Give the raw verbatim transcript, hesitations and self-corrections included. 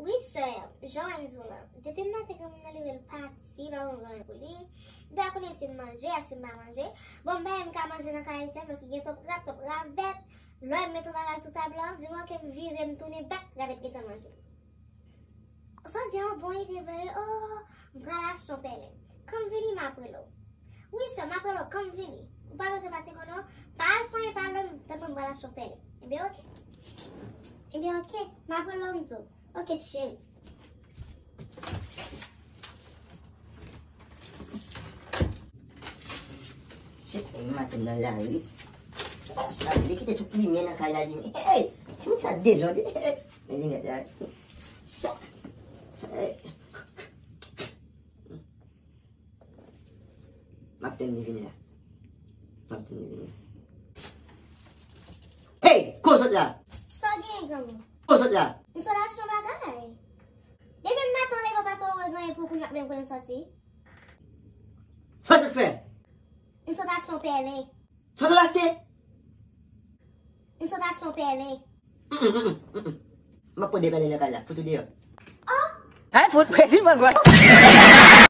Wi, sè, jan w wè m di w lan, depi maten granmoun nan leve, l pati, pa ban m anyen pou li. M pa konnen si m manje ak si m pa manje. Bon, m pa menm ka manje nan kay ayisyen paske gen twòp rat, twòp ravèt. Lè m met yon bagay sou tab lan, di m, "Ok, m vire, m tounen bak, ravèt gentan manje." Sa di yon bon ide vre, oh, m pral achte yon pèlen. Kan m vini, m ap rele w. Wi, sè, m ap rele w kan m vini. Ou pa bezwen pati konnen, pa al fanyen, pa al lòm, tann mwen, m pral achte yon pèlen. Ebyen, ok. Ebyen, ok, m ap rele w, m di w. Ok, cheri. Cheri, maten nan lari. Li kite tout limyè nan kay la, li, hey, timoun sa dezòde. Hey, men linèt la. Sa. Hey. M ap tann li vini la. M ap tann li vini la. Hey! Kote w sot la? Sa w genyen, granmoun? Kote w sot la? M sot achte yon bagay. Depi maten w leve, w pa sot wè genyen pou kounye a menm kote m soti. Sa w t ap fè? M sot achte yon pèlen. Sa w t ap achte? M sot achte yon pèlen. Mm, mm, mm, mm, mm. M ap pran de pèlen nan kay la. Fout ou deyò. Oh! Ay, fout, prezi mangwèl.